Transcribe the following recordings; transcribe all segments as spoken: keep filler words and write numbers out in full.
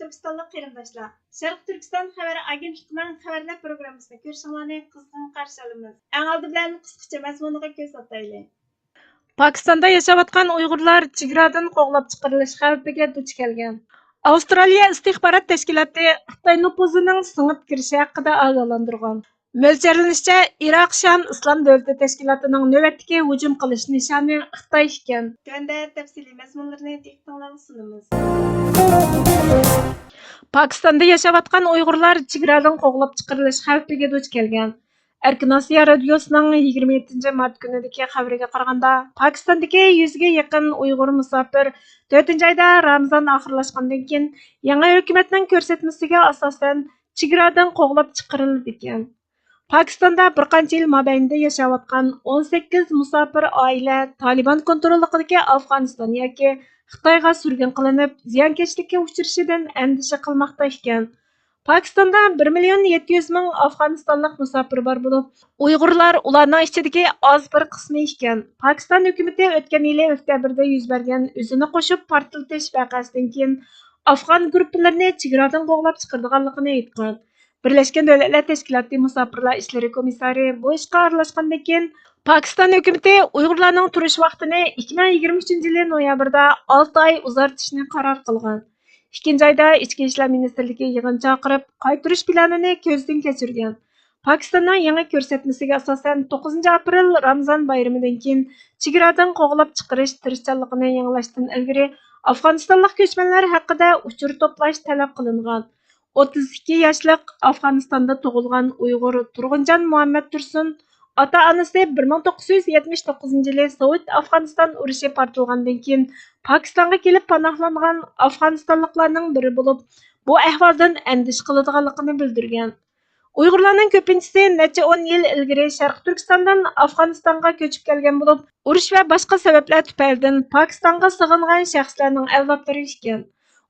تۈركىستانلىق قېرىنداشلار، شەرقىي تۈركىستان خەۋەر ئاگېنتلىقىنىڭ خەۋەرلەر پروگراممىسىنى كۆرۈشۈڭلارنى قىزغىن قارشى ئالىمىز. ئەڭ ئالدى بىلەن قىسقىچە مەزمۇنىغا كۆز ئاتايلى. پاكىستاندا ياشاۋاتقان ئۇيغۇرلار چېگرادىن قوغلاپ چىقىرىلىش خەۋپىگە دۇچ كەلگەن. ئاۋسترالىيە ئىستىخبارات تەشكىلاتى خىتاي نوپۇزىنىڭ سىڭىپ كىرىشى ھەققىدە ئاگاھلاندۇرغان. مۆلچەرلىنىشىچە، ئىراق شام ئىسلام دۆلىتى تەشكىلاتىنىڭ نۆۋەتتىكى ھۇجۇم قىلىش نىشانى خىتاي ئىكەن. تۆۋەندە تەپسىلىي مەزمۇنلىرىنى دىققىتىڭلارغا سۇنىمىز. پاكىستاندا ياشاۋاتقان ئۇيغۇرلار چېگرادىن قوغلاپ چىقىرىلىش خەۋپىگە دۇچ كەلگەن. ئەركىن ئاسىيا رادىيوسىنىڭ يىگىرمە يەتتىنچى مارت كۈنىدىكى خەۋىرىگە قارىغاندا، پاكىستاندىكى يۈزگە يېقىن ئۇيغۇر مۇساپىر تۆتىنچى ئايدا رامىزان ئاخىرلاشقاندىن كېيىن، يېڭى ھۆكۈمەتنىڭ كۆرسەتمىسىگە ئاساسەن، چېگرادىن قوغلاپ چىقىرىلىدىكەن. پاكىستاندا بىر قانچە يىل مابەينىدە ياشاۋاتقان ئون سەككىز مۇساپىر ئائىلە تالىبان كونتروللۇقىدىكى ئافغانىستان ياكى خىتايغا سۈرگۈن قىلىنىپ، زىيانكەشلىككە ئۇچرىشىدىن ئەندىشە قىلماقتا ئىكەن. پاكىستاندا بىر مىليون يەتتە يۈز مىڭ ئافغانىستانلىق مۇساپىر بار بولۇپ، ئۇيغۇرلار ئۇلارنىڭ ئىچىدىكى ئاز بىر قىسمى ئىكەن. پاكىستان ھۆكۈمىتى ئۆتكەن يىلى ئۆكتەبىردە يۈز بەرگەن ئۆزىنى قوشۇپ پارتلىتىش ۋەقەسىدىن كېيىن ئافغان گۇرۇپپىلىرىنى چېگرادىن قوغلاپ چىقىرىدىغانلىقىنى ئېيتقان. بىرلەشكەن دۆلەتلەر تەشكىلاتى مۇساپىرلار ئىشلىرى كومىسسارى بۇ ئىشقا ئارىلاشقاندىن كېيىن، پاكىستان ھۆكۈمىتى ئۇيغۇرلارنىڭ تۇرۇش ۋاقتىنى ئىككى مىڭ يىگىرمە ئۈچىنچى يىلى نويابىردا ئالتە ئاي ئۇزارتىشنى قارار قىلغان. ئىككىنچى ئايدا ئىچكى ئىشلار مىنىستىرلىكى يىغىن چاقىرىپ، قايتۇرۇش پىلانىنى كۆزدىن كەچۈرگەن. پاكىستاننىڭ يېڭى كۆرسەتمىسىگە ئاساسەن، توققۇزىنچى ئاپرېل رامىزان بايرىمىدىن كېيىن چېگرادىن قوغلاپ چىقىرىش تىرىشچانلىقىنى يېڭىلاشتىن ئىلگىرى ئافغانىستانلىق كۆچمەنلەر ھەققىدە ئۇچۇر توپلاش تەلەپ قىلىنغان. ئوتتۇز ئىككى ياشلىق ئافغانىستاندا تۇغۇلغان ئۇيغۇر تۇرغۇنجان مۇھەممەد تۇرسۇن ئاتا-ئانىسى بىر مىڭ توققۇز يۈز يەتمىش توققۇزىنچى يىلى سوۋېت ئافغانىستان ئۇرۇشى پارتلىغاندىن كېيىن پاكىستانغا كېلىپ پاناھلانغان ئافغانىستانلىقلارنىڭ بىرى بولۇپ، بۇ ئەھۋالدىن ئەندىشە قىلىدىغانلىقىنى بىلدۈرگەن. ئۇيغۇرلارنىڭ كۆپىنچىسى نەچچە ئون يىل ئىلگىرى شەرقىي تۈركىستاندىن ئافغانىستانغا كۆچۈپ كەلگەن بولۇپ، ئۇرۇش ۋە باشقا سەۋەبلەر تۈپەيلىدىن پاكىستانغا سىغىنغان شەخسلەرنىڭ ئەۋلادلىرى ئىكەن.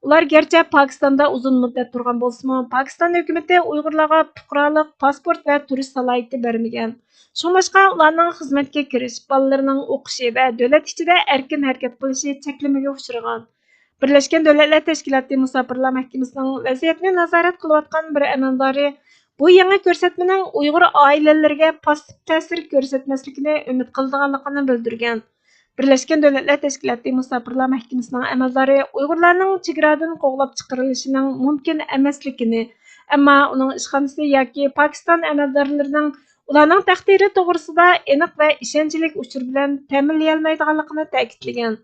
ئۇلار گەرچە پاكىستاندا ئۇزۇن مۇددەت تۇرغان بولسىمۇ، پاكىستان ھۆكۈمىتى ئۇيغۇرلارغا پۇقرالىق، پاسپورت ۋە تۇرۇش سالاھىيىتى بەرمىگەن. شۇڭلاشقا، ئۇلارنىڭ خىزمەتكە كىرىش، بالىلىرىنىڭ ئوقۇشى ۋە دۆلەت ئىچىدە ئەركىن ھەرىكەت قىلىشى چەكلىمىگە ئۇچرىغان. بىرلەشكەن دۆلەتلەر تەشكىلاتى مۇساپىرلار مەھكىمىسىنىڭ ۋەزىيەتنى نازارەت قىلىۋاتقان بىر ئەمەلدارى بۇ يېڭى كۆرسەتمىنىڭ ئۇيغۇر ئائىلىلىرىگە پاسسىپ تەسىر كۆرسەتمەسلىكىنى ئۈمىد قىلىدىغانلىقىنى بىلدۈرگەن. بىرلەشكەن دۆلەتلەر تەشكىلاتى مۇساپىرلار مەھكىمىسىنىڭ ئەمەلدارى ئۇيغۇرلارنىڭ چېگرادىن قوغلاپ چىقىرىلىشىنىڭ مۇمكىن ئەمەسلىكىنى، ئەمما ئۇنىڭ ئىشخانىسى ياكى پاكىستان ئەمەلدارلىرىنىڭ ئۇلارنىڭ تەقدىرى توغرىسىدا ئېنىق ۋە ئىشەنچلىك ئۇچۇر بىلەن تەمىنلىيەلمەيدىغانلىقىنى تەكىتلىگەن.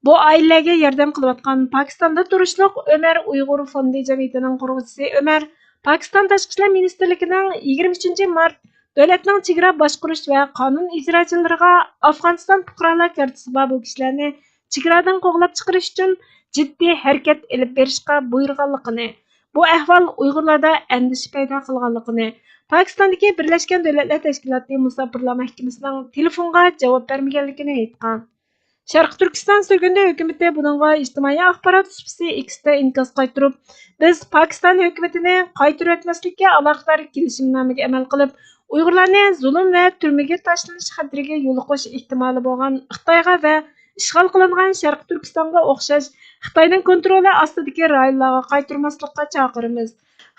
بۇ ئائىلىلەرگە ياردەم قىلىۋاتقان پاكىستاندا تۇرۇشلۇق ئۆمەر ئۇيغۇر فوندى جەمئىيىتىنىڭ قۇرغۇچىسى ئۆمەر پاكىستان تاشقى ئىشلار مىنىستىرلىكىنىڭ يىگىرمە ئۈچىنچى مارت دۆلەتنىڭ چېگرا باشقۇرۇش ۋە قانۇن ئىجراچىلىرىغا ئافغانىستان پۇقرالار كارتىسى بار بۇ كىشىلەرنى چېگرادىن قوغلاپ چىقىرىش ئۈچۈن جىددىي ھەرىكەت ئېلىپ بېرىشقا بۇيرۇغانلىقىنى، بۇ ئەھۋال ئۇيغۇرلاردا ئەندىشە پەيدا قىلغانلىقىنى، پاكىستاندىكى بىرلەشكەن دۆلەتلەر تەشكىلاتى مۇساپىرلار مەھكىمىسىنىڭ تېلېفونغا جاۋاب بەرمىگەنلىكىنى ئېيتقان. شەرقىي تۈركىستان سۈرگۈندە ھۆكۈمىتى بۇنىڭغا ئىجتىمائىي ئاخبارات سۇپىسى ئېكستا ئىنكاس قايتۇرۇپ، بىز پاكىستان ھۆكۈمىتىنى قايتۇرۇۋەتمەسلىككە ئالاقىدار كېلىشىمنامىگە ئەمەل قىلىپ، ئۇيغۇرلارنى زۇلۇم ۋە تۈرمىگە تاشلىنىش خەتىرىگە يولۇقۇش ئېھتىمالى بولغان خىتايغا ۋە ئىشغال قىلىنغان شەرقىي تۈركىستانغا ئوخشاش خىتاينىڭ كونترولى ئاستىدىكى رايونلارغا قايتۇرماسلىققا چاقىرىمىز.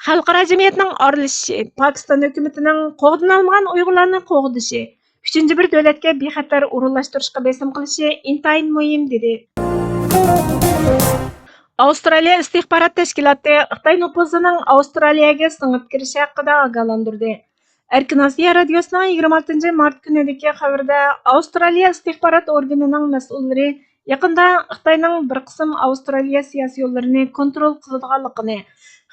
خەلقئارا جەمئىيەتنىڭ ئارىلىشىشى، پاكىستان ھۆكۈمىتىنىڭ قوغدىنالمىغان ئۇيغۇرلارنى قوغدىشى، ئۈچىنچى بىر دۆلەتكە بىخەتەر ئورۇنلاشتۇرۇشقا بېسىم قىلىشى ئىنتايىن مۇھىم، دېدى. ئاۋسترالىيە ئىستىخبارات تەشكىلاتى خىتاي نوپۇزىنىڭ ئاۋسترالىيەگە سىڭىپ كىرىشى ھەققىدە ئاگاھلاندۇردى. ئەركىن ئاسىيا رادىيوسىنىڭ يىگىرمە ئالتىنچى مارت كۈنىدىكى خەۋىرىدە ئاۋسترالىيە ئىستىخبارات ئورگىنىنىڭ مەسئۇللىرى يېقىندا خىتاينىڭ بىر قىسىم ئاۋسترالىيە سىياسىي يوللىرىنى كونترول قىلىدىغانلىقىنى،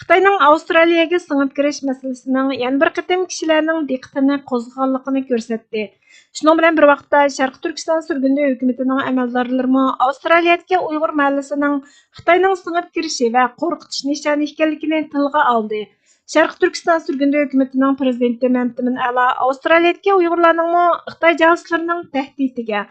خىتاينىڭ ئاۋسترالىيەگە سىڭىپ كىرىش مەسىلىسىنىڭ يەنە بىر قېتىم كىشىلەرنىڭ دىققىتىنى قوزغىغانلىقىنى كۆرسەتتى. شۇنىڭ بىلەن بىر ۋاقىتتا، شەرقىي تۈركىستان سۈرگۈندە ھۆكۈمىتىنىڭ ئەمەلدارلىرىمۇ ئاۋسترالىيەدىكى ئۇيغۇر مەھەللىسىنىڭ خىتاينىڭ سىڭىپ كىرىشى ۋە قورقۇتۇش نىشانى ئىكەنلىكىنى تىلغا ئالدى. شەرقىي تۈركىستان سۈرگۈندە ھۆكۈمىتىنىڭ پىرېزىدېنتى مەمتىمىن ئەلا ئاۋسترالىيەدىكى ئۇيغۇرلارنىڭمۇ خىتاي جاسۇسلىرىنىڭ تەھدىتىگە،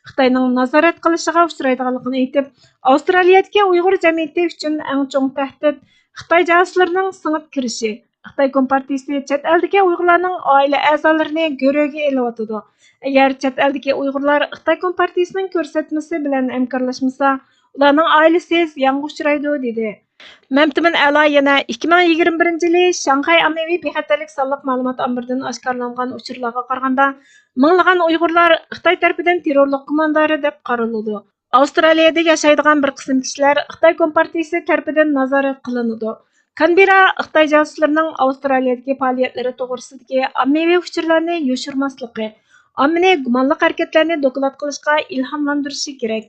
خىتاينىڭ نازارەت قىلىشىغا ئۇچرايدىغانلىقىنى ئېيتىپ، ئاۋسترالىيەدىكى ئۇيغۇر جەمئىيىتى ئۈچۈن ئەڭ چوڭ تەھدىت خىتاي جاسۇسلىرىنىڭ سىڭىپ كىرىشى. خىتاي كومپارتىيىسى چەت ئەلدىكى ئۇيغۇرلارنىڭ ئائىلە ئەزالىرىنى گۆرۈگە ئېلىۋاتىدۇ. ئەگەر چەت ئەلدىكى ئۇيغۇرلار خىتاي كومپارتىيىسىنىڭ كۆرسەتمىسى بىلەن ھەمكارلاشمىسا، ئۇلارنىڭ ئائىلىسى زىيانغا ئۇچرايدۇ، دېدى. مەمتىمىن ئەلا يەنە ئىككى مىڭ يىگىرمە بىرىنچى يىلى شاڭخەي ئاممىۋى بىخەتەرلىك سانلىق مەلۇمات ئامبىرىدىن ئاشكارىلانغان ئۇچۇرلارغا قارىغاندا، مىڭلىغان ئۇيغۇرلار خىتاي تەرىپىدىن تېررورلۇق گۇماندارى دەپ قارىلىدۇ. ئاۋسترالىيەدە ياشايدىغان بىر قىسىم كىشىلەر خىتاي كومپارتىيىسى تەرىپىدىن نازارەت قىلىنىدۇ. كانبېررا خىتاي جاسۇسلىرىنىڭ ئاۋسترالىيەدىكى پائالىيەتلىرى توغرىسىدىكى ئاممىۋى ئۇچۇرلارنى يوشۇرماسلىقى، ئاممىنى گۇمانلىق ھەرىكەتلەرنى دوكلات قىلىشقا ئىلھاملاندۇرۇشى كېرەك.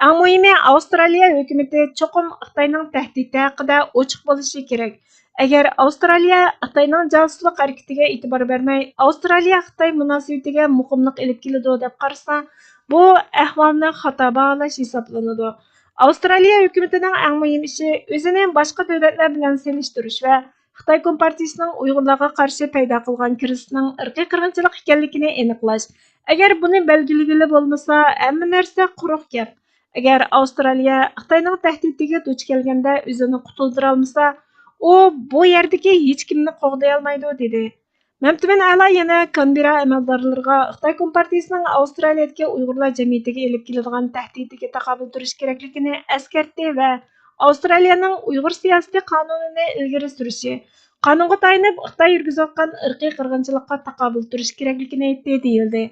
ئەڭ مۇھىمى، ئاۋسترالىيە ھۆكۈمىتى چوقۇم خىتاينىڭ تەھدىتى ھەققىدە ئوچۇق بولۇشى كېرەك. ئەگەر ئاۋسترالىيە خىتاينىڭ جاسۇسلۇق ھەرىكىتىگە ئېتىبار بەرمەي، ئاۋسترالىيە خىتاي مۇناسىۋىتىگە مۇقىملىق ئېلىپ كېلىدۇ دەپ قارىسا، بۇ ئەھۋالنى خاتا باھالاش ھېسابلىنىدۇ. ئاۋسترالىيە ھۆكۈمىتىنىڭ ئەڭ مۇھىم ئىشى ئۆزىنى باشقا دۆلەتلەر بىلەن سېلىشتۇرۇش ۋە خىتاي كومپارتىيىسىنىڭ ئۇيغۇرلارغا قارشى پەيدا قىلغان كىرىزىسنىڭ ئىرقىي قىرغىنچىلىق ئىكەنلىكىنى ئېنىقلاش. ئەگەر بۇنى بەلگىلىگىلى بولمىسا، ھەممە نەرسە قۇرۇق گەپ. ئەگەر ئاۋسترالىيە خىتاينىڭ تەھدىتىگە دۇچ كەلگەندە ئۆزىنى قۇتۇلدۇرالمىسا، ئۇ بۇ يەردىكى ھېچكىمنى قوغدىيالمايدۇ، دېدى. مەمتىمىن ئەلا يەنە كانبېررا ئەمەلدارلىرىغا خىتاي كومپارتىيىسىنىڭ ئاۋسترالىيەدىكى ئۇيغۇرلار جەمئىيىتىگە ئېلىپ كېلىدىغان تەھدىتىگە تاقابىل تۇرۇش كېرەكلىكىنى ئەسكەرتتى ۋە ئاۋسترالىيەنىڭ ئۇيغۇر سىياسىتى قانۇنىنى ئىلگىرى سۈرۈشى، قانۇنغا تايىنىپ خىتاي يۈرگۈزۈۋاتقان ئىرقىي قىرغىنچىلىققا تاقابىل تۇرۇش كېرەكلىكىنى ئېيتتى، دېيىلدى.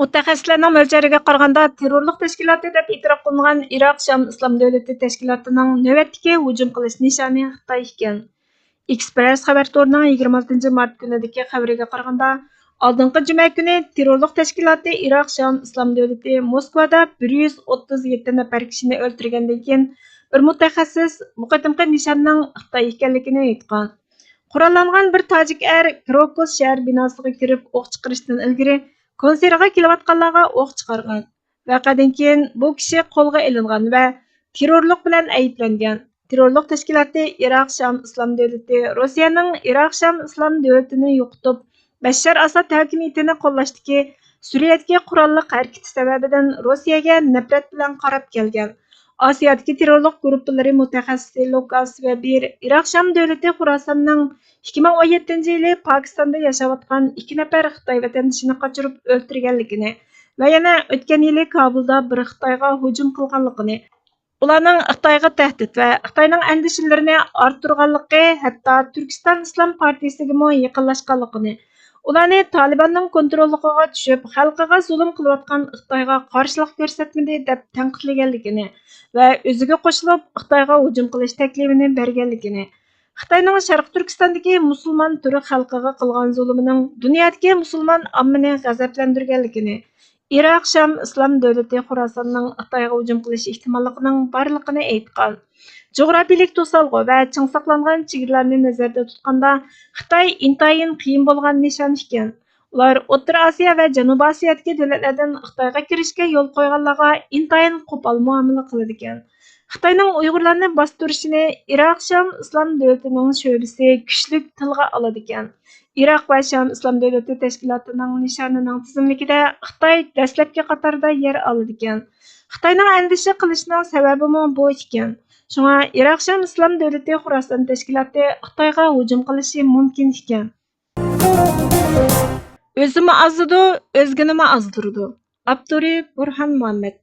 مۇتەخەسسىسلەرنىڭ مۆلچەرلىگە قارىغاندا، تېررورلۇق تەشكىلاتى دەپ ئېتىراپ قىلىنغان ئىراق شام ئىسلام دۆلىتى تەشكىلاتىنىڭ نۆۋەتتىكى ھۇجۇم قىلىش نىشانى خىتاي ئىكەن. ئېكسپرېس خەۋەر تورىنىڭ يىگىرمە ئالتىنچى مارت كۈنىدىكى خەۋىرىگە قارىغاندا، ئالدىنقى جۈمە كۈنى تېررورلۇق تەشكىلاتى ئىراق شام ئىسلام دۆلىتى موسكۋادا بىر يۈز ئوتتۇز يەتتە نەپەر كىشىنى ئۆلتۈرگەندىن كېيىن، بىر مۇتەخەسسىس بۇ قېتىمقى نىشاننىڭ خىتاي ئىكەنلىكىنى ئېيتقان. قوراللانغان بىر تاجىك ئەر كروكۇس شەھەر بىناسىغا كىرىپ ئوق چىقىرىشتىن ئىلگىرى، كونسېرتىغا كېلىۋاتقانلارغا ئوق چىقارغان. ۋەقەدىن كېيىن بۇ كىشى قولغا ئېلىنغان ۋە تېررورلۇق بىلەن ئەيىبلەنگەن. تېررورلۇق تەشكىلاتى ئىراق شام ئىسلام دۆلىتى روسىيەنىڭ ئىراق شام ئىسلام دۆلىتىنى يوقىتىپ، بەششار ئاساد ھاكىمىيىتىنى قوللاشتىكى سۈرىيەدىكى قوراللىق ھەرىكىتى سەۋەبىدىن روسىيەگە نەپرەت بىلەن قاراپ كەلگەن. ئاسىيادىكى تېررورلۇق گۇرۇپپىلىرى مۇتەخەسسىسى لۇكاس ۋېبېر ئىراق شام دۆلىتى خوراساننىڭ ئىككى مىڭ ئون يەتتىنچى يىلى پاكىستاندا ياشاۋاتقان ئىككى نەپەر خىتاي ۋەتەندىشىنى قاچۇرۇپ ئۆلتۈرگەنلىكىنى ۋە يەنە ئۆتكەن يىلى كابۇلدا بىر خىتايغا ھۇجۇم قىلغانلىقىنى، ئۇلارنىڭ خىتايغا تەھدىت ۋە خىتاينىڭ ئەندىشىلىرىنى ئارتتۇرغانلىقى، ھەتتا تۈركىستان ئىسلام پارتىيىسىگىمۇ يېقىنلاشقانلىقىنى، ئۇلارنى تالىباننىڭ كونتروللۇقىغا چۈشۈپ، خەلقىگە زۇلۇم قىلىۋاتقان خىتايغا قارشىلىق كۆرسەتمىدى، دەپ تەنقىدلىگەنلىكىنى ۋە ئۆزىگە قوشۇلۇپ، خىتايغا ھۇجۇم قىلىش تەكلىپىنى بەرگەنلىكىنى، خىتاينىڭ شەرقىي تۈركىستاندىكى مۇسۇلمان تۈرك خەلقىگە قىلغان زۇلۇمىنىڭ دۇنيادىكى مۇسۇلمان ئاممىنى غەزەپلەندۈرگەنلىكىنى، ئىراق شام ئىسلام دۆلىتى خوراساننىڭ خىتايغا ھۇجۇم قىلىش ئېھتىماللىقىنىڭ بارلىقىنى ئېيتقان. جۇغراپىيىلىك توسالغۇ ۋە چىڭ ساقلانغان چېگرىلارنى نەزەردە تۇتقاندا، خىتاي ئىنتايىن قىيىن بولغان نىشان ئىكەن. ئۇلار ئوتتۇرا ئاسىيا ۋە جەنۇبىي ئاسىيادىكى دۆلەتلەردىن خىتايغا كىرىشكە يول قويغانلارغا ئىنتايىن قوپال مۇئامىلە قىلىدىكەن. خىتاينىڭ ئۇيغۇرلارنى باستۇرۇشىنى ئىراق شام ئىسلام دۆلىتىنىڭ شۆبىسى كۈچلۈك تىلغا ئالىدىكەن. ئىراق ۋە شام ئىسلام دۆلىتى تەشكىلاتىنىڭ نىشانىنىڭ تىزىملىكىدە خىتاي دەسلەپكى قاتاردا يەر ئالىدىكەن. خىتاينىڭ ئەندىشە قىلىشىنىڭ سەۋەبىمۇ بۇ ئىكەن. شۇڭا ئىراق شام ئىسلام دۆلىتى خوراسان تەشكىلاتى خىتايغا ھۇجۇم قىلىشى مۇمكىن ئىكەن. ئۆزىمۇ ئازىدۇ، ئۆزگىنىمۇ ئازدۇرىدۇ. ئاپتورى: بۇرھان مۇھەممەد.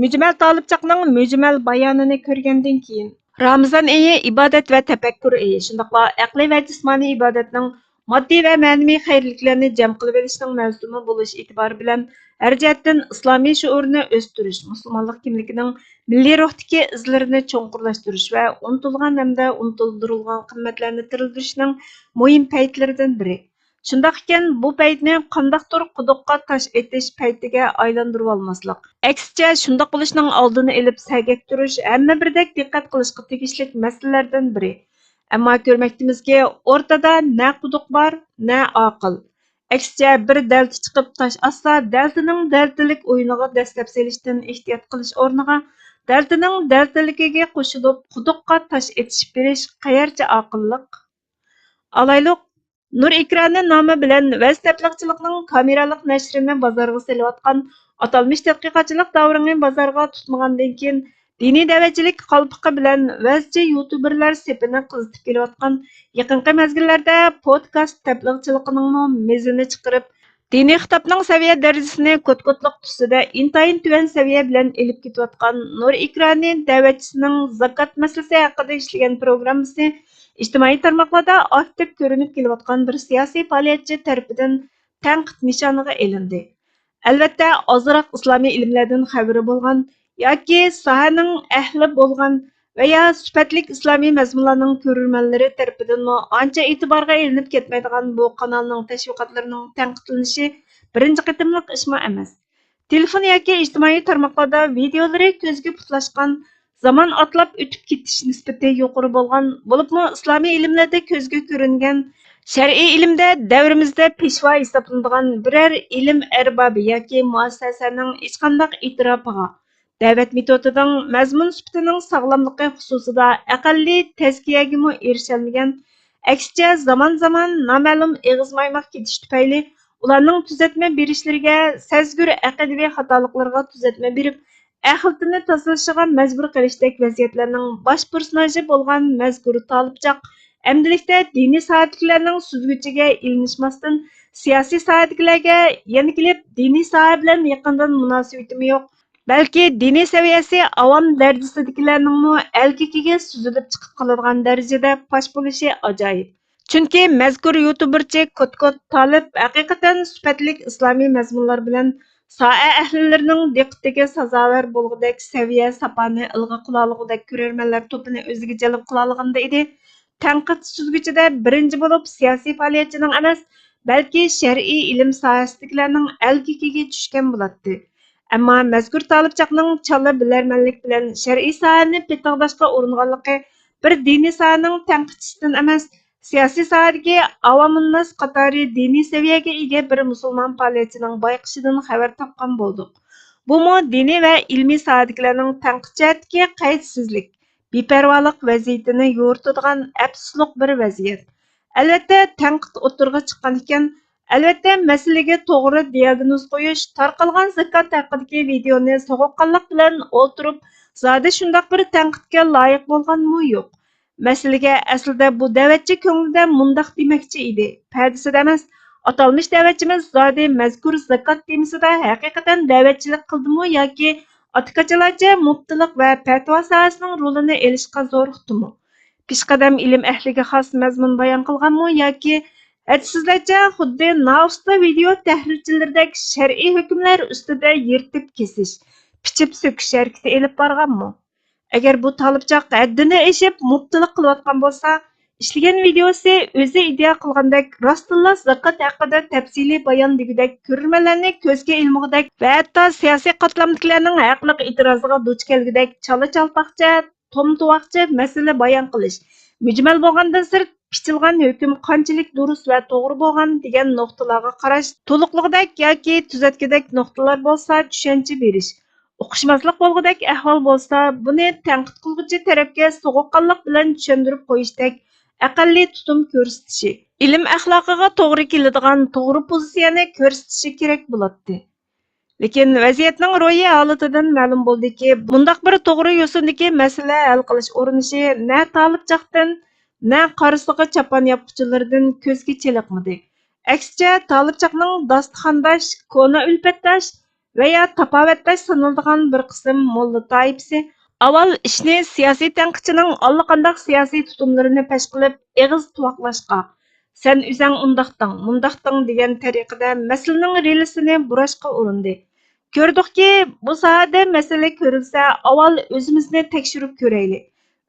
مۈجمەل تالىپچاقنىڭ مۈجمەل بايانىنى كۆرگەندىن كېيىن، رامىزان ئېيى ئىبادەت ۋە تەپەككۇر ئېيى، شۇنداقلا ئەقلىي ۋە جىسمانىي ئىبادەتنىڭ ماددىي ۋە مەنىۋى خەيرلىكلەرنى جەم قىلىۋېلىشنىڭ مەۋسۇمى بولۇش ئېتىبارى بىلەن، ھەر جەھەتتىن ئىسلامىي شوئۇرنى ئۆستۈرۈش، مۇسۇلمانلىق كىملىكىنىڭ مىللىي روھتىكى ئىزلىرىنى چوڭقۇرلاشتۇرۇش ۋە ئۇنتۇلغان ھەمدە ئۇنتۇلدۇرۇلغان قىممەتلەرنى تىرىلدۈرۈشنىڭ مۇھىم پەيتلىرىدىن بىرى. شۇنداق ئىكەن، بۇ پەيتنى قانداقتۇر قۇدۇققا تاش ئېتىش پەيتىگە ئايلاندۇرۇۋالماسلىق، ئەكسىچە، شۇنداق بولۇشنىڭ ئالدىنى ئېلىپ سەگەك تۇرۇش ھەممە بىردەك دىققەت قىلىشقا تېگىشلىك مەسىلىلەردىن بىرى. ئەمما كۆرمەكتىمىزكى، ئورتىدا نە قۇدۇق بار، نە ئاقىل. ئەكسىچە، بىر دەلتە چىقىپ تاش ئاتسا، دەلتىنىڭ دەلتىلىك ئويۇنىغا دەسسەپ سېلىشتىن ئېھتىيات قىلىش ئورنىغا، دەلتىنىڭ دەلتىلىكىگە قوشۇلۇپ قۇدۇققا تاش ئېتىشىپ بېرىش قەيەرچە ئاقىللىق؟ ئالايلۇق، نۇر ئېكرانى نامى بىلەن ۋەز تەبلىغچىلىقنىڭ كامېرالىق نەشرىنى بازارغا سېلىۋاتقان ئاتالمىش تەتقىقاتچىلىق داۋرىڭى بازارغا تۇتمىغاندىن كېيىن، دىنىي دەۋەچىلىك قالپىقى بىلەن ۋەزچى يۇتۇبېرلار سېپىنى قىزىتىپ كېلىۋاتقان يېقىنقى مەزگىللەردە پودكاست تەبلىغچىلىقىنىڭمۇ مېزىنى چىقىرىپ، دىنىي خىتابنىڭ سەۋىيە دەرىجىسىنى كوت-كوتلۇق تۈسىدە ئىنتايىن تۆۋەن سەۋىيە بىلەن ئېلىپ كېتىۋاتقان نۇر ئېكرانى دەۋەتچىسىنىڭ زاكات مەسىلىسى ھەققىدە ئىشلىگەن پروگراممىسى ئىجتىمائىي تارماقلاردا ئاكتىپ كۆرۈنۈپ كېلىۋاتقان بىر سىياسىي پائالىيەتچى تەرىپىدىن تەنقىد نىشانىغا ئېلىندى. ئەلۋەتتە، ئازراق ئىسلامىي ئىلىملەردىن خەۋىرى بولغان ياكى ساھەنىڭ ئەھلى بولغان ۋە يا سۈپەتلىك ئىسلامىي مەزمۇنلارنىڭ كۆرۈرمەنلىرى تەرىپىدىنمۇ ئانچە ئېتىبارغا ئېلىنىپ كەتمەيدىغان بۇ قانالنىڭ تەشۋىقاتلىرىنىڭ تەنقىدلىنىشى بىرىنچى قېتىملىق ئىشمۇ ئەمەس. تېلېفون ياكى ئىجتىمائىي تارماقلاردا ۋىدېئولىرى كۆزگە پۇتلاشقان، زامان ئاتلاپ ئۆتۈپ كېتىش نىسبىتى يۇقىرى بولغان، بولۇپمۇ ئىسلامىي ئىلىملەردە كۆزگە كۆرۈنگەن، شەرئىي ئىلىمدە دەۋرىمىزدە پېشۋا ھېسابلىنىدىغان بىرەر ئىلىم ئەربابى ياكى مۇئەسسەسەنىڭ ھېچقانداق ئېتىراپىغا، دەۋەت مېتودىنىڭ مەزمۇن سۈپىتىنىڭ ساغلاملىقى خۇسۇسىدا ئەقەللىي تەزكىيەگىمۇ ئېرىشەلمىگەن، ئەكسىچە زامان-زامان نامەلۇم ئېغىز مايماق كېتىش تۈپەيلى ئۇلارنىڭ تۈزەتمە بېرىشلىرىگە، سەزگۈر ئەقىدىۋى خاتالىقلىرىغا تۈزەتمە بېرىپ، ئەخلىتىنى تازىلىشىغا مەجبۇر قىلىشتەك ۋەزىيەتلەرنىڭ باش پېرسوناژى بولغان مەزكۇر تالىپچاق ئەمدىلىكتە دىنىي ساھەدىكىلەرنىڭ سۈزگۈچىگە ئېلىنىشماستىن، سىياسىي ساھەدىكىلەرگە يەنە كېلىپ، دىنىي ساھە بىلەن يېقىندىن مۇناسىۋىتىمۇ يوق، بەلكى دىنىي سەۋىيەسى ئاۋام دەرىجىسىدىكىلەرنىڭمۇ ئەلكىكىگە سۈزۈلۈپ چىقىپ قالىدىغان دەرىجىدە پاش بولۇشى ئاجايىپ. چۈنكى مەزكۇر يۇتۇبېرچى كوت-كوت تالىپ ھەقىقەتەن سۈپەتلىك ئىسلامىي مەزمۇنلار بىلەن ساھە ئەھلىلىرىنىڭ دىققىتىگە سازاۋەر بولغۇدەك سەۋىيە ساپانى ئىلغا قىلالىغۇدەك كۆرۈرمەنلەر توپىنى ئۆزىگە جەلپ قىلالىغىنىدا ئىدى. تەنقىد سۈزگۈچىدە بىرىنچى بولۇپ سىياسىي پائالىيەتچىنىڭ ئەمەس، بەلكى شەرئىي ئىلىم ساھەسىدىكىلەرنىڭ ئەلكىكىگە چۈشكەن بولاتتى. ئەمما مەزكۇر تالىپچاقنىڭ چالا بىلەرمەنلىك بىلەن شەرئىي ساھەنى پېتىڭداشقا ئۇرۇنغانلىقى بىر دىنىي ساھەنىڭ تەنقىدچىسىدىن ئەمەس، سىياسىي ساھەدىكى ئاۋامۇنناس قاتارى دىنىي سەۋىيەگە ئىگە بىر مۇسۇلمان پائالىيەتچىنىڭ بايقىشىدىن خەۋەر تاپقان بولدۇق. بۇمۇ دىنىي ۋە ئىلمىي ساھەدىكىلەرنىڭ تەنقىد جەھەتتىكى قەيتسىزلىك، بىپەرۋالىق ۋەزىيىتىنى يورۇتىدىغان ئەپسۇسلۇق بىر ۋەزىيەت. ئەلۋەتتە، تەنقىد ئوتتۇرىغا چىققان ئىكەن، ئەلۋەتتە، مەسىلىگە توغرا دىياگنوز قويۇش، تارقالغان زاكات ھەققىدىكى ۋىدېئونى سوغۇققانلىق بىلەن ئولتۇرۇپ، زادى شۇنداق بىر تەنقىدكە لايىق بولغانمۇ يوق. مەسىلىگە ئەسلىدە بۇ دەۋەتچى كۆڭلىدە مۇنداق دېمەكچى ئىدى، پەدىسىدە ئەمەس، ئاتالمىش دەۋەتچىمىز زادى مەزكۇر زاكات تېمىسىدا ھەقىقەتەن دەۋەتچىلىك قىلدىمۇ ياكى ئاتىكاچىلارچە مۇپتىلىق ۋە پەتىۋا ساھەسىنىڭ رولىنى ئېلىشقا زورۇقتىمۇ؟ پېشقەدەم ئىلىم ئەھلىگە خاس مەزمۇن بايان قىلغانمۇ ياكى ھەدسىزلەرچە خۇددى نائۇستا ۋىدېئو تەھلىلچىلىرىدەك شەرئىي ھۆكۈملەر ئۈستىدە يىرتىپ كېسىش، پىچىپ سۆكۈش ھەرىكىتى ئېلىپ بارغانمۇ؟ ئەگەر بۇ تالىپچاق ھەددىنى ئېشىپ مۇپتىلىق قىلىۋاتقان بولسا، ئىشلىگەن ۋىدېئوسى ئۆزى ئىدىئا قىلغاندەك راستتىنلا زاكات ھەققىدە تەپسىلىي بايان دېگۈدەك، كۆرۈرمەنلەرنى كۆزگە ئىلمىغۇدەك ۋە ھەتتا سىياسىي قاتلامدىكىلەرنىڭ ھەقلىق ئېتىرازىغا دۇچ كەلگۈدەك چالا-چالپاقچە، توم-تۇۋاقچە مەسىلە بايان قىلىش، مۈجمەل بولغاندىن سىرت، پىچىلغان ھۆكۈم قانچىلىك دۇرۇس ۋە توغرا بولغان دېگەن نۇقتىلارغا قاراش، تولۇقلىغۇدەك ياكى تۈزەتكۈدەك نۇقتىلار بولسا چۈشەنچە بېرىش، ئۇقۇشماسلىق بولغۇدەك ئەھۋال بولسا، بۇنى تەنقىد قىلغۇچى تەرەپكە سوغۇققانلىق بىلەن چۈشەندۈرۈپ قويۇشتەك ئەقەللىي تۇتۇم كۆرسىتىشى، ئىلىم ئەخلاقىغا توغرا كېلىدىغان توغرا پوزىتسىيەنى كۆرسىتىشى كېرەك بولاتتى. لېكىن ۋەزىيەتنىڭ روھىي ھالىتىدىن مەلۇم بولدىكى، بۇنداق بىر توغرا يوسۇندىكى مەسىلە ھەل قىلىش ئۇرۇنۇشى نە تالىپچاقتىن، نە قارىسىغا چاپان ياپقۇچىلىرىدىن كۆزگە چېلىقمىدى. ئەكسىچە، تالىپچاقنىڭ داستىخانداش، كونا ئۈلپەتداش ۋە يا تاپاۋەتداش سانىلىدىغان بىر قىسىم موللا تائىپىسى ئاۋۋال ئىشنى سىياسىي تەنقىدچىنىڭ ئاللىقانداق سىياسىي تۇتۇملىرىنى پەش قىلىپ، ئېغىز تۇۋاقلاشقا، سەن ئۆزەڭ ئۇنداقتىڭ، مۇنداقتىڭ دېگەن تەرىقىدە مەسىلىنىڭ رېلىسىنى بۇراشقا ئۇرۇندى. كۆردۇقكى، بۇ ساھەدە مەسىلە كۆرۈلسە، ئاۋۋال ئۆزىمىزنى تەكشۈرۈپ كۆرەيلى.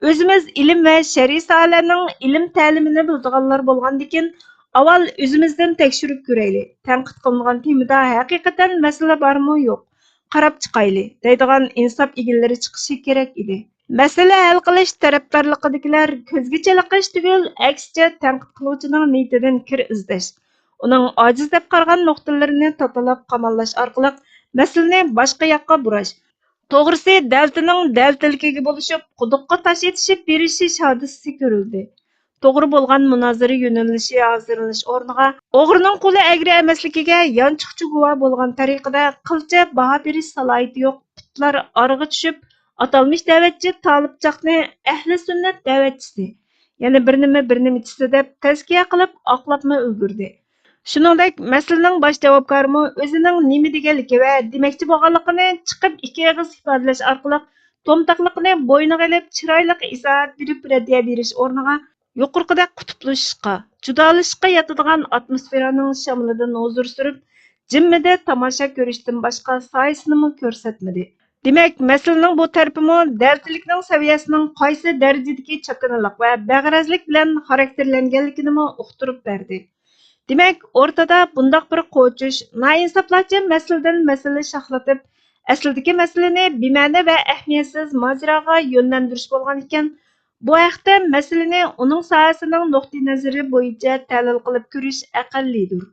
ئۆزىمىز ئىلىم ۋە شەرئىي ساھەلەرنىڭ ئىلىم تەلىمىنى بىلىدىغانلار بولغاندىكىن، ئاۋۋال ئۆزىمىزدىن تەكشۈرۈپ كۆرەيلى، تەنقىد قىلىنغان تېمىدا ھەقىقەتەن مەسىلە بارمۇ يوق، قاراپ چىقايلى، دەيدىغان ئىنساپ ئىگىلىرى چىقىشى كېرەك ئىدى. مەسىلە ھەل قىلىش تەرەپدارلىقىدىكىلەر كۆزگە چېلىقىش تۈگۈل، ئەكسىچە تەنقىد قىلغۇچىنىڭ نىيىتىدىن كىر ئىزدەش، ئۇنىڭ ئاجىز دەپ قارىغان نۇقتىلىرىنى تاتىلاپ قاماللاش ئارقىلىق مەسىلىنى باشقا ياققا بۇراش. توغرىسى، دەۋىتىنىڭ دەۋىتىلىكىگە بولۇشۇپ، قۇدۇققا تاش ئېتىشىپ بېرىشىش ھادىسىسى كۆرۈلدى. توغرا بولغان مۇنازىرە يۆنىلىشى ھازىرلىنىش ئورنىغا، ئوغرىنىڭ قولى ئەگرى ئەمەسلىكىگە يانچۇقچە گۇۋاھ بولغان تەرىقىدە قىلچە باھا بېرىش سالاھىيىتى يوق پۇتلار ئارىغا چۈشۈپ، ئاتالمىش دەۋەتچى تالىپچاقنى ئەھلى سۈننەت دەۋەتچىسى، يەنە بىر نېمە بىر نېمىچىسى دەپ تەزكىيە قىلىپ ئاقلاپمۇ ئۈلگۈردى. شۇنىڭدەك، مەسىلىنىڭ باش جاۋابكارىمۇ ئۆزىنىڭ نېمە دېگەنلىكى ۋە دېمەكچى بولغانلىقىنى چىقىپ ئىككى ئېغىز ئىپادىلەش ئارقىلىق تومتاقلىقىنى بوينىغا ئېلىپ، چىرايلىق ئىزاھات بېرىپ رەددىيە بېرىش ئورنىغا، يۇقىرىقىدەك قۇتۇپلىشىشقا، جۇدالىشىشقا ياتىدىغان ئاتموسفېرانىڭ شامىلىدىن ھۇزۇر سۈرۈپ، جىممىدە تاماشا كۆرۈشتىن باشقا سايىسىنىمۇ كۆرسەتمىدى. دېمەك، مەسىلىنىڭ بۇ تەرىپىمۇ دەلىتىلىكنىڭ سەۋىيەسىنىڭ قايسى دەرىجىدىكى چاكىنىلىق ۋە بەغەرەزلىك بىلەن خاراكتېرلەنگەنلىكىنىمۇ ئۇقتۇرۇپ بەردى. دېمەك، ئورتىدا بۇنداق بىر قوچۇش، نائىنساپلارچە مەسىلىدىن مەسىلە شاخلىتىپ، ئەسلىدىكى مەسىلىنى بىمەنە ۋە ئەھمىيەتسىز ماجىراغا يۆنلەندۈرۈش بولغانىكەن، بۇ ھەقتە مەسىلىنى ئۇنىڭ ساھەسىنىڭ نۇقتىئىنەزىرى بويىچە تەھلىل قىلىپ كۆرۈش ئەقەللىيدۇر.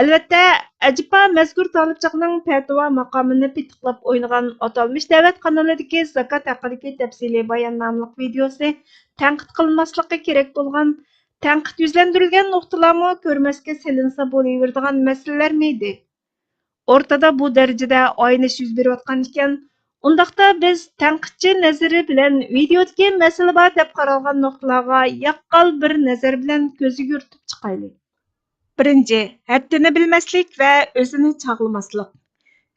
ئەلۋەتتە، ئەجەبا مەزكۇر تالىپچاقنىڭ پەتىۋا ماقامىنى پىتىقلاپ ئوينىغان ئاتالمىش دەۋەت قانىلىدىكى زاكات ھەققىدىكى تەپسىلىي بايان ناملىق ۋىدىيوسى تەنقىد قىلىنماسلىقى كېرەك بولغان، تەنقىد يۈزلەندۈرۈلگەن نۇقتىلارمۇ كۆرمەسكە سېلىنسا بولۇۋېرىدىغان مەسىلىلەرمىدى؟ ئورتىدا بۇ دەرىجىدە ئاينىش يۈز بېرىۋاتقان ئىكەن، ئۇنداقتا بىز تەنقىدچى نەزىرى بىلەن ۋىدىيودىكى مەسىلە بار دەپ قارالغان نۇقتىلارغا ياققال بىر نەزەر بىلەن كۆز يۈگۈرتۈپ چىقايلى. بىرىنچى، ھەددىنى بىلمەسلىك ۋە ئۆزىنى چاغلىماسلىق.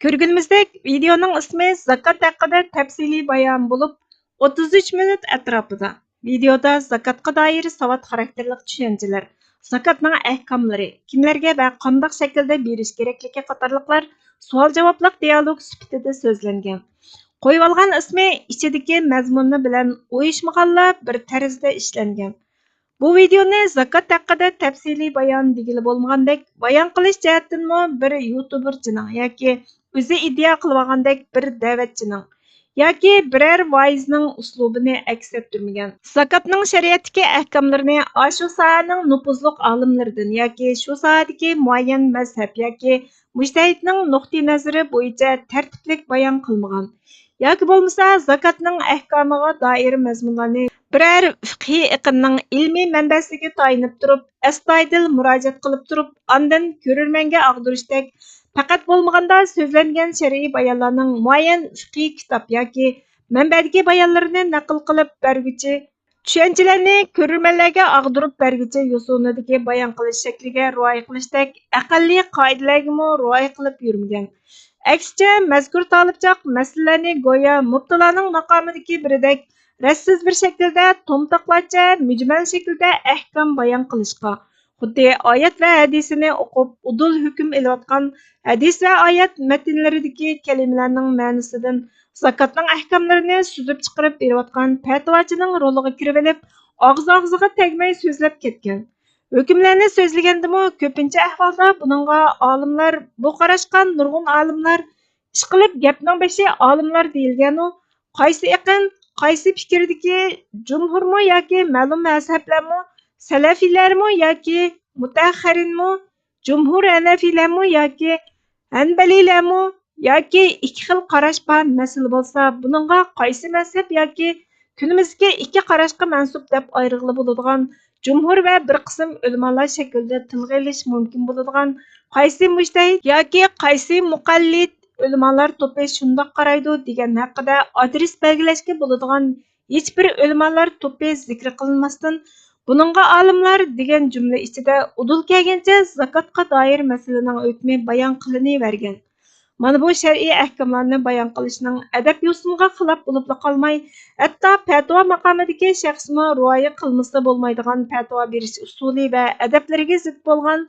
كۆرگىنىمىزدەك، ۋىدىيونىڭ ئىسمى زاكات ھەققىدە تەپسىلىي بايان بولۇپ، ئوتتۇز ئۈچ مىنۇت ئەتراپىدا. ۋىدىيودا زاكاتقا دائىر ساۋات خاراكتېرلىق چۈشەنچىلەر، زاكاتنىڭ ئەھكاملىرى، كىملەرگە ۋە قانداق شەكىلدە بېرىش كېرەكلىكى قاتارلىقلار سوئال-جاۋابلىق دىيالوگ سۈپىتىدە سۆزلەنگەن. قويۇۋالغان ئىسمى ئىچىدىكى مەزمۇنى بىلەن ئۇيۇشمىغانلا بىر تەرزدە ئىشلەنگەن. بۇ ۋىدېئونى زاكات ھەققىدە تەپسىلىي بايان دېگىلى بولمىغاندەك، بايان قىلىش جەھەتتىنمۇ بىر يۇتۇبېرچىنىڭ ياكى ئۆزى ئىدىيە قىلىۋالغاندەك بىر دەۋەتچىنىڭ ياكى بىرەر ۋائىزنىڭ ئۇسلۇبىنى ئەكس ئەتتۈرمىگەن. زاكاتنىڭ شەرىئەتتىكى ئەھكاملىرىنى ئاشۇ ساھەنىڭ نوپۇزلۇق ئالىملىرىدىن ياكى شۇ ساھەدىكى مۇئەييەن مەزھەپ ياكى مۇجتەھىدنىڭ نۇقتىئىنەزىرى بويىچە تەرتىپلىك بايان قىلمىغان ياكى بولمىسا زاكاتنىڭ ئەھكامىغا دائىر مەزمۇنلارنى بىرەر فىقھىي ئېقىمنىڭ ئىلمىي مەنبەسىگە تايىنىپ تۇرۇپ، ئەستايىدىل مۇراجىئەت قىلىپ تۇرۇپ، ئاندىن كۆرۈرمەنگە ئاغدۇرۇشتەك، پەقەت بولمىغاندا سۆزلەنگەن شەرئىي بايانلارنىڭ مۇئەييەن فىقھىي كىتاب ياكى مەنبەدىكى بايانلىرىنى نەقىل قىلىپ بەرگۈچى چۈشەنچىلەرنى كۆرۈرمەنلەرگە ئاغدۇرۇپ بەرگۈچە يوسۇنىدىكى بايان قىلىش شەكلىگە رىئايە قىلىشتەك ئەقەللىي قائىدىلەرگىمۇ رىئايە قىلىپ يۈرمىگەن. ئەكسىچە، مەزكۇر تالىپچاق مەسىلىلەرنى گويا مۇپتىلانىڭ ماقامىدىكى بىرىدەك رەتسىز بىر شەكىلدە تومتاقلارچە مۈجمەل شەكىلدە ئەھكام بايان قىلىشقا، خۇددى ئايەت ۋە ھەدىسىنى ئوقۇپ ئۇدۇل ھۆكۈم ئېلىۋاتقان ھەدىس ۋە ئايەت مەتنلىرىدىكى كەلىمىلەرنىڭ مەنىسىدىن زاكاتنىڭ ئەھكاملىرىنى سۈزۈپ چىقىرىپ بېرىۋاتقان پەتىۋاچىنىڭ رولىغا كىرىۋېلىپ، ئاغزى-ئاغزىغا تەگمەي سۆزلەپ كەتكەن. ھۆكۈملەرنى سۆزلىگەندىمۇ كۆپىنچە ئەھۋالدا بۇنىڭغا ئالىملار، بۇ قاراشقا نۇرغۇن ئالىملار، ئىشقىلىپ گەپنىڭ بېشى ئالىملار دېيىلگەنۇ، قايسى ئېقىم، قايسى پىكىردىكى، جۇمھۇرمۇ ياكى مەلۇم مەزھەپلەرمۇ، سەلەفىيلەرمۇ ياكى مۇتەئەخخىرىنمۇ، جۇمھۇر ھەنەفىيلەرمۇ ياكى ھەنبەلىيلەرمۇ ياكى ئىككى خىل قاراش بار مەسىلە بولسا، بۇنىڭغا قايسى مەزھەپ ياكى كۈنىمىزدىكى ئىككى قاراشقا مەنسۇپ دەپ ئايرىغىلى بولىدىغان جۇمھۇر ۋە بىر قىسىم ئۆلىمالار شەكلىدە تىلغا ئېلىش مۇمكىن بولىدىغان قايسى مۇجتەھىد ياكى قايسى مۇقەللىد ئۆلىمالار توپى شۇنداق قارايدۇ دېگەن ھەققىدە ئادرېس بەلگىلەشكە بولىدىغان ھېچبىر ئۆلىمالار توپى زىكىر قىلىنماستىن، بۇنىڭغا ئالىملار دېگەن جۈملە ئىچىدە ئۇدۇل كەلگەنچە زاكاتقا دائىر مەسىلىنىڭ ھۆكمى بايان قىلىنىۋەرگەن. مانا بۇ شەرئىي ئەھكاملارنى بايان قىلىشنىڭ ئەدەپ-يوسۇنغا خىلاپ بولۇپلا قالماي، ھەتتا پەتىۋا ماقامىدىكى شەخسمۇ رىئايە قىلمىسا بولمايدىغان پەتىۋا بېرىش ئۇسۇلى ۋە ئەدەپلىرىگە زىت بولغان،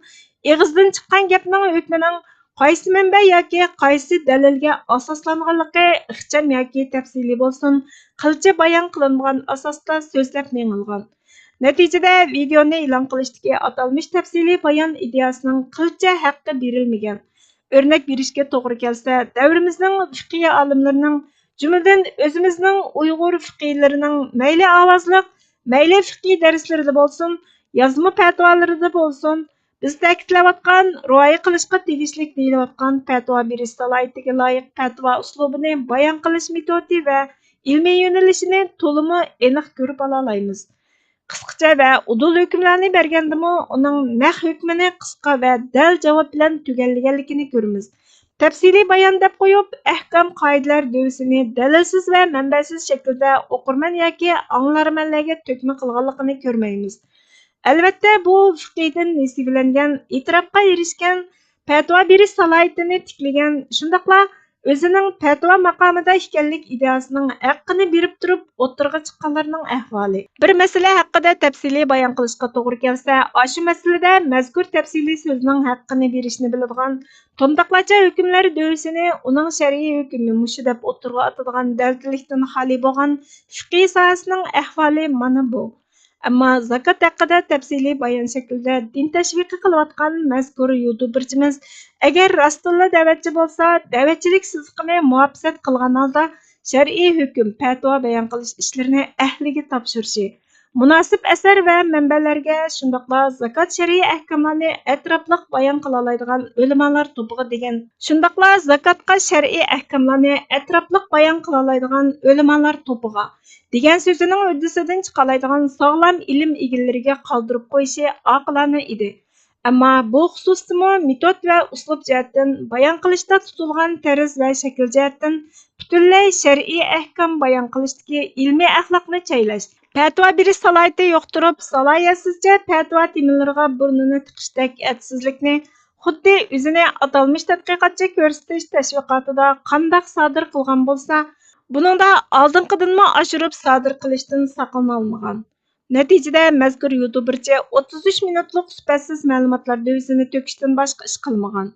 ئېغىزدىن چىققان گەپنىڭ ھۆكمىنىڭ قايسى مەنبە ياكى قايسى دەلىلگە ئاساسلانغانلىقى ئىخچام ياكى تەپسىلىي بولسۇن، قىلچە بايان قىلىنمىغان ئاساستا سۆزلەپ مېڭىلغان. نەتىجىدە، ۋىدېئونى ئېلان قىلىشتىكى ئاتالمىش تەپسىلىي بايان ئىدىيەسىنىڭ قىلچە ھەققى بېرىلمىگەن. ئۆرنەك بېرىشكە توغرا كەلسە، دەۋرىمىزنىڭ فىقھىي ئالىملىرىنىڭ، جۈملىدىن ئۆزىمىزنىڭ ئۇيغۇر فىقھىيلىرىنىڭ مەيلى ئاۋازلىق، مەيلى فىقھىي دەرسلىرىدە بولسۇن، يازما پەتىۋالىرىدا بولسۇن، بىز تەكىتلەۋاتقان، رىئايە قىلىشقا تېگىشلىك دېيىلىۋاتقان پەتىۋا بېرىش سالاھىيىتىگە لايىق پەتىۋا ئۇسلۇبىنى بايان قىلىش مېتودى ۋە ئىلمىي يۆنىلىشىنى تولىمۇ ئېنىق كۆرۈپ ئالالايمىز. قىسقىچە ۋە ئۇدۇل ھۆكۈملەرنى بەرگەندىمۇ، ئۇنىڭ نەق ھۆكمىنى قىسقا ۋە دەل جاۋاب بىلەن تۈگەللىگەنلىكىنى كۆرىمىز. تەپسىلىي بايان دەپ قويۇپ، ئەھكام قائىدىلەر دۆۋىسىنى دەلىلسىز ۋە مەنبەسىز شەكىلدە ئوقۇرمەن ياكى ئاڭلارمەنلەرگە تۆكمە قىلغانلىقىنى كۆرمەيمىز. ئەلۋەتتە، بۇ فىقىدىن نېسىۋىلەنگەن، ئېتىراپقا ئېرىشكەن، پەتىۋا بېرىش سالاھىيىتىنى تىكلىگەن، شۇنداقلا ئۆزىنىڭ پەتىۋا ماقامىدا ئىكەنلىك ئىدىئاسىنىڭ ھەققىنى بېرىپ تۇرۇپ ئوتتۇرىغا چىققانلارنىڭ ئەھۋالى. بىر مەسىلە ھەققىدە تەپسىلىي بايان قىلىشقا توغرا كەلسە، ئاشۇ مەسىلىدە مەزكۇر تەپسىلىي سۆزنىڭ ھەققىنى بېرىشنى بىلىدىغان، تومتاقلارچە ھۆكۈملەر دۆۋىسىنى ئۇنىڭ شەرئىي ھۆكمى مۇشۇ دەپ ئوتتۇرىغا ئاتىدىغان دەلىللىكتىن خالىي بولغان فىقىي ساھەسىنىڭ ئەھۋالى مانا بۇ. ئەمما زاكات ھەققىدە تەپسىلىي بايان شەكلىدە دىن تەشۋىقى قىلىۋاتقان مەزكۇر يۇتۇبېرچىمىز ئەگەر راستتىنلا دەۋەتچى بولسا، دەۋەتچىلىك سىزىقىنى مۇھاپىزەت قىلغان ھالدا شەرئىي ھۆكۈم، پەتىۋا بايان قىلىش ئىشلىرىنى ئەھلىگە تاپشۇرۇشى، مۇناسىپ ئەسەر ۋە مەنبەلەرگە، شۇنداقلا زاكات شەرئىي ئەھكاملارنى ئەتراپلىق بايان قىلالايدىغان ئۆلىمالار توپىغا دېگەن، شۇنداقلا زاكاتقا شەرئىي ئەھكاملارنى ئەتراپلىق بايان قىلالايدىغان ئۆلىمالار توپىغا دېگەن سۆزىنىڭ ھۆددىسىدىن چىقالايدىغان ساغلام ئىلىم ئىگىلىرىگە قالدۇرۇپ قويۇشى ئاقىلانە ئىدى. ئەمما بۇ خۇسۇسىيىتىمۇ مېتود ۋە ئۇسلۇب جەھەتتىن، بايان قىلىشتا تۇتۇلغان تەرز ۋە شەكىل جەھەتتىن پۈتۈنلەي شەرئىي ئەھكام بايان قىلىشتىكى ئىلمىي ئەخلاقنى چەيلەش، پەتىۋا بېرىش سالاھىيىتى يوقتۇرۇپ، سالاھىيەتسىزچە پەتىۋا تېمىلىرىغا بۇرنىنى تىقىشتەك ئەدىپسىزلىكنى، خۇددى ئۆزىنى ئاتالمىش تەتقىقاتچى كۆرسىتىش تەشۋىقاتىدا قانداق سادىر قىلغان بولسا، بۇنىڭدا ئالدىنقىدىنمۇ ئاشۇرۇپ سادىر قىلىشتىن ساقلىنالمىغان. نەتىجىدە مەزكۇر يۇتۇبېرچى ئوتتۇز ئۈچ مىنۇتلۇق سۈپەتسىز مەلۇماتلار دۆۋىسىنى تۆكۈشتىن باشقا ئىش قىلمىغان.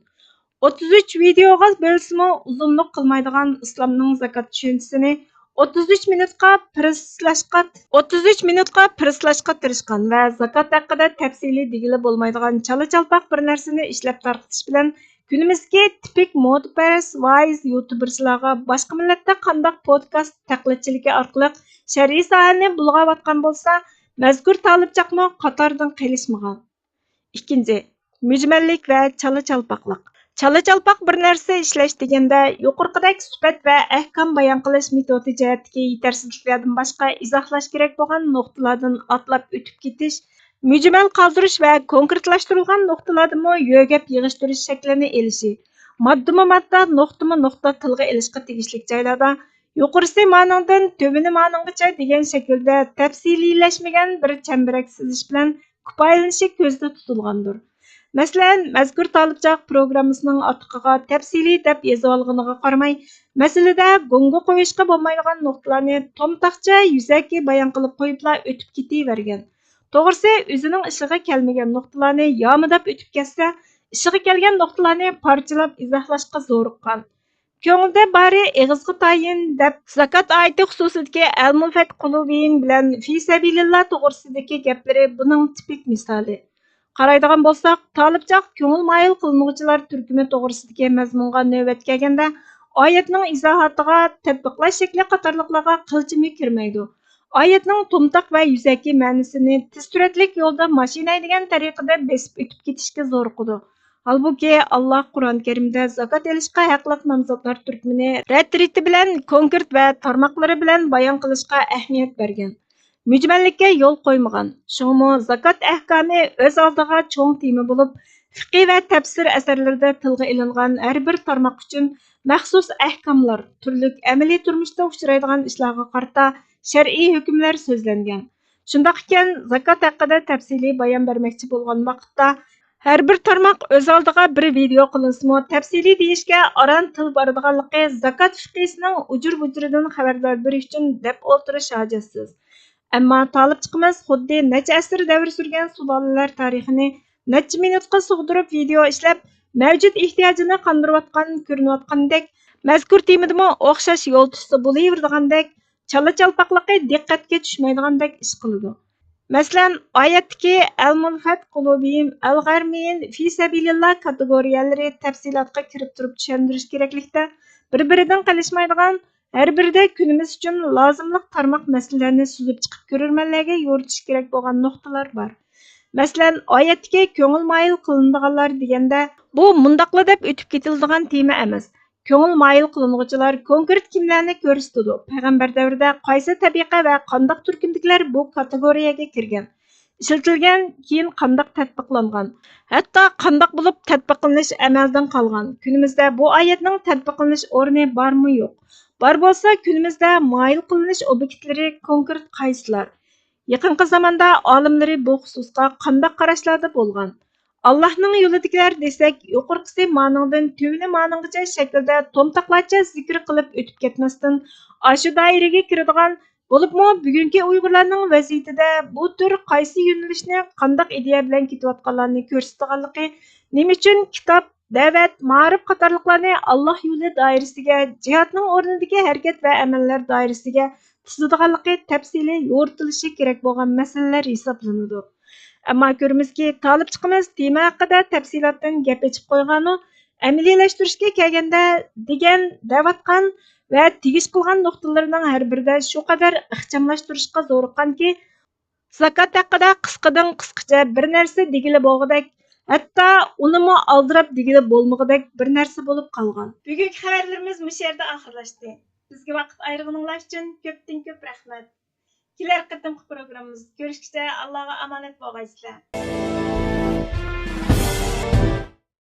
ئوتتۇز ئۈچ ۋىدېئوغا بۆلسىمۇ، ئۇزۇنلۇق قىلمايدىغان ئىسلامنىڭ زاكات چۈشەنچىسىنى ئوتتۇز ئۈچ مىنۇتقا پىرىسلاشقا، ئوتتۇز ئۈچ مىنۇتقا پىرىسلاشقا تىرىشقان ۋە زاكات ھەققىدە تەپسىلىي دېگىلى بولمايدىغان چالا-چالپاق بىر نەرسىنى ئىشلەپ تارقىتىش بىلەن كۈنىمىزدىكى تىپىك مودىپەرەس ۋائىز يۇتۇبېرچىلارغا باشقا مىللەتتە قانداق پودكاست تەقلىدچىلىكى ئارقىلىق شەرئىي ساھەنى بۇلغاۋاتقان بولسا، مەزكۇر تالىپچاقمۇ قاتاردىن قېلىشمىغان. ئىككىنچى، مۈجمەللىك ۋە چالا-چالپاقلىق. چالا-چالپاق بىر نەرسە ئىشلەش دېگەندە، يۇقىرىقىدەك سۈپەت ۋە ئەھكام بايان قىلىش مېتودى جەھەتتىكى يېتەرسىزلىكلەردىن باشقا ئىزاھلاش كېرەك بولغان نۇقتىلاردىن ئاتلاپ ئۆتۈپ كېتىش، مۈجمەل قالدۇرۇش ۋە كونكرېتلاشتۇرۇلغان نۇقتىلارنىمۇ يۆگەپ يىغىشتۇرۇش شەكلىنى ئېلىشى، ماددىمۇ ماددا، نۇقتىمۇ نۇقتا تىلغا ئېلىشقا تېگىشلىك جايلاردا يۇقىرىسى مانىڭدىن تۆۋىنى مانىڭغىچە دېگەن شەكىلدە تەپسىلىيلەشمىگەن بىر چەمبىرەك سىزىش بىلەن كۇپايىلىنىشى كۆزدە تۇتۇلغاندۇر. مەسىلەن، مەزكۇر تالىپچاق پروگراممىسىنىڭ ئارتۇقىغا تەپسىلىي دەپ يېزىۋالغىنىغا قارىماي، مەسىلىدە گۇڭگا قويۇشقا بولمايدىغان نۇقتىلارنى تومتاقچە يۈزەكى بايان قىلىپ قويۇپلا ئۆتۈپ كېتىۋەرگەن. توغرىسى، ئۆزىنىڭ ئىشىغا كەلمىگەن نۇقتىلارنى يامىداپ ئۆتۈپ كەتسە، ئىشىغا كەلگەن نۇقتىلارنى پارچىلاپ ئىزاھلاشقا زورۇققان. كۆڭلىدە بارى ئېغىزغا تايىن دەپ، زاكات ئايىتى خۇسۇسىدىكى ئەلمۇفەت قۇلۇبىيىم بىلەن فى سەبىلىللا توغرىسىدىكى گەپلىرى بۇنىڭ تىپىك مىسالى. قارايدىغان بولساق، تالىپچاق كۆڭۈل مايىل قىلىنغۇچىلار تۈركۈمى توغرىسىدىكى مەزمۇنغا نۆۋەت كەلگەندە، ئايەتنىڭ ئىزاھاتىغا، تەتبىقلاش شەكلى قاتارلىقلارغا قىلچىمۇ كىرمەيدۇ. ئايەتنىڭ تومتاق ۋە يۈزەكى مەنىسىنى تېز سۈرئەتلىك يولدا ماشىنا ھەيدىگەن تەرىقىدە بېسىپ ئۆتۈپ كېتىشكە زورۇقىدۇ. ھالبۇكى، ئاللا قۇرئان كەرىمدە زاكات ئېلىشقا ھەقلىق نامزاتلار تۈركۈمىنى رەت-رېتى بىلەن، كونكرېت ۋە تارماقلىرى بىلەن بايان قىلىشقا ئەھمىيەت بەرگەن. مۈجمەللىككە يول قويمىغان. شۇڭىمۇ زاكات ئەھكامى ئۆز ئالدىغا چوڭ تېما بولۇپ، فىقھىي ۋە تەپسىر ئەسەرلىرىدە تىلغا ئېلىنغان ھەر بىر تارماق ئۈچۈن مەخسۇس ئەھكاملار، تۈرلۈك ئەمەلىي تۇرمۇشتا ئۇچرايدىغان ئىشلارغا قارىتا شەرئىي ھۆكۈملەر سۆزلەنگەن. شۇنداق ئىكەن، زاكات ھەققىدە تەپسىلىي بايان بەرمەكچى بولغان ۋاقىتتا، ھەر بىر تارماق ئۆز ئالدىغا بىر ۋىدېئو قىلىنسىمۇ، تەپسىلىي دېيىشكە ئاران تىل بارىدىغانلىقى، زاكات فىقھىسىنىڭ ئۇجۇر-بۇجۇرىدىن خەۋەردار بىرى ئۈچۈن دەپ ئولتۇرۇش ھاجەتسىز. ئەمما تالىپچىقىمىز خۇددى نەچچە ئەسىر دەۋر سۈرگەن سۇلالىلەر تارىخىنى نەچچە مىنۇتقا سىغدۇرۇپ ۋىدېئو ئىشلەپ، مەۋجۇت ئېھتىياجىنى قاندۇرۇۋاتقان كۆرۈنۈۋاتقاندەك، مەزكۇر تېمىدىمۇ ئوخشاش يول تۇتسا بولۇۋېرىدىغاندەك، چالا-چالپاقلىقى دىققەتكە چۈشمەيدىغاندەك ئىش قىلىدۇ. مەسىلەن، ئايەتتىكى ئەلمۇلفەت قۇلۇبىيىم، ئەلغارمىيىن، فى سەبىلىللا كاتېگورىيەلىرى تەپسىلاتقا كىرىپ تۇرۇپ چۈشەندۈرۈش كېرەكلىكتە، بىر-بىرىدىن قېلىشمايدىغان، ھەر بىرىدە كۈنىمىز ئۈچۈن لازىملىق تارماق مەسىلىلەرنى سۈزۈپ چىقىپ كۆرۈرمەنلەرگە يورۇتۇش كېرەك بولغان نۇقتىلار بار. مەسىلەن، ئايەتتىكى كۆڭۈل مايىل قىلىنىدىغانلار دېگەندە، بۇ مۇنداقلا دەپ ئۆتۈپ كېتىلىدىغان تېما ئەمەس. كۆڭۈل مايىل قىلىنغۇچىلار كونكرېت كىملەرنى كۆرسىتىدۇ؟ پەيغەمبەر دەۋرىدە قايسى تەبىقە ۋە قانداق تۈركۈمدىكىلەر بۇ كاتېگورىيەگە كىرگەن؟ ئىشلىتىلگەن، كېيىن قانداق تەتبىقلانغان؟ ھەتتا قانداق بولۇپ تەتبىقلىنىش ئەمەلدىن قالغان؟ كۈنىمىزدە بۇ ئايەتنىڭ تەتبىقلىنىش ئورنى بارمۇ يوق؟ بار بولسا، كۈنىمىزدە مايىل قىلىنىش ئوبيېكتلىرى كونكرېت قايسىلار؟ يېقىنقى زاماندا ئالىملىرى بۇ خۇسۇسقا قانداق قاراشلاردا بولغان؟ ئاللاھنىڭ يولىدىكىلەر دېسەك، يۇقىرىقىسى مانىڭدىن تۆۋىنى مانىڭغىچە شەكىلدە تومتاقلارچە زىكىر قىلىپ ئۆتۈپ كەتمەستىن، ئاشۇ دائىرىگە كىرىدىغان، بولۇپمۇ بۈگۈنكى ئۇيغۇرلارنىڭ ۋەزىيىتىدە بۇ تۈر قايسى يۆنىلىشنى قانداق ئىدىيە بىلەن كېتىۋاتقانلارنى كۆرسىتىدىغانلىقى، نېمە ئۈچۈن كىتاب، دەۋەت، مائارىپ قاتارلىقلارنى ئاللاھ يولى دائىرىسىگە، جىھادنىڭ ئورنىدىكى ھەرىكەت ۋە ئەمەللەر دائىرىسىگە تىزىدىغانلىقى تەپسىلىي يورۇتۇلۇشى كېرەك بولغان مەسىلىلەر ھېسابلىنىدۇ. ئەمما كۆرىمىزكى، تالىپچىقىمىز تېما ھەققىدە تەپسىلاتتىن گەپ ئېچىپ قويغانۇ، ئەمەلىيلەشتۈرۈشكە كەلگەندە، دېگەن، دەۋاتقان ۋە تېگىش قىلغان نۇقتىلىرىنىڭ ھەر بىرىدە شۇ قەدەر ئىخچاملاشتۇرۇشقا زورۇققانكى، زاكات ھەققىدە قىسقىدىن قىسقىچە بىر نەرسە دېگىلى بولغۇدەك، ھەتتا ئۇنىمۇ ئالدىراپ دېگىلى بولمىغۇدەك بىر نەرسە بولۇپ قالغان. بۈگۈنكى خەۋەرلىرىمىز مۇشۇ يەردە ئاخىرلاشتى. بىزگە ۋاقىت ئايرىغىنىڭلار ئۈچۈن كۆپتىن كۆپ رەھمەت. كېلەر قېتىمقى پروگراممىمىزدا كۆرۈشكىچە ئاللاغا ئامانەت بولغايسىلەر.